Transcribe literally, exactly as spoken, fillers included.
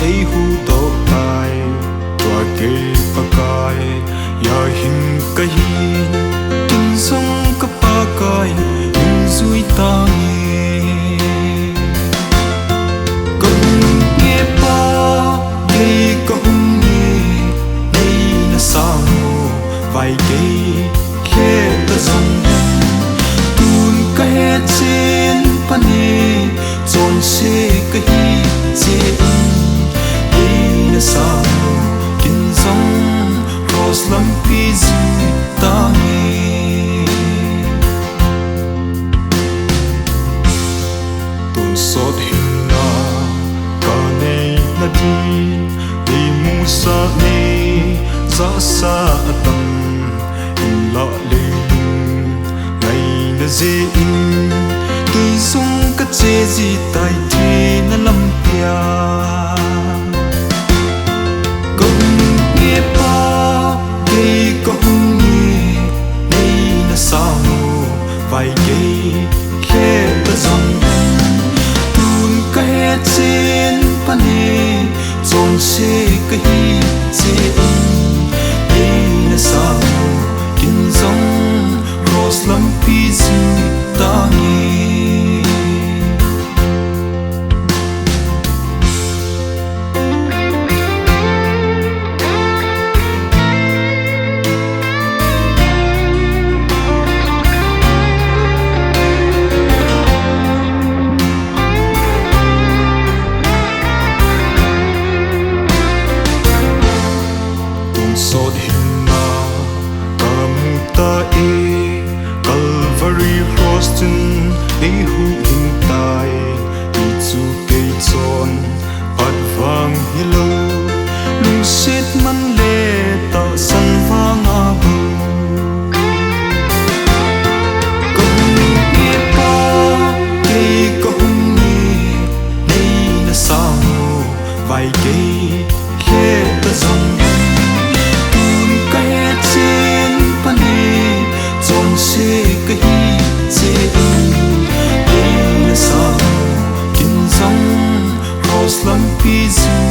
Ei huhdoh tai, tua kei Pakai a hing kahi. Kin jong ka Pakai in jui tange. Ka hung e Pa, kei ka hung e, nei na sang o, vai kei lheh ta jong. Tun ka he chen pan e, chonse kahi chen, nei na sang o, kin jong cross lampi jui tange. Tonsot hinna ka neina din, nei musah nei jahsah atam, hinlah leilung ngaina jeh in, kei jong ka che ji tai thina lampia. Ka hung e Pa, kei ka hung e, nei na sang o, vai kei lheh ta jong. Tun ka he chen pan e, chonse kahi chen, nei na sang o, kin jong cross lampi jui tange. Tonsot hinna ka mu tai, Calvary cross chun ei huhhing tai, ti chu kei chon phat vang hilou, lungset man le tahsan vang a bou. Ka hung e Pa, kei ka hung e, nei na sang o, vai kei lheh ta jong. Tun ka he chen pan e, chonse kahi chen, nei na sang o, kin jong cross lampi jui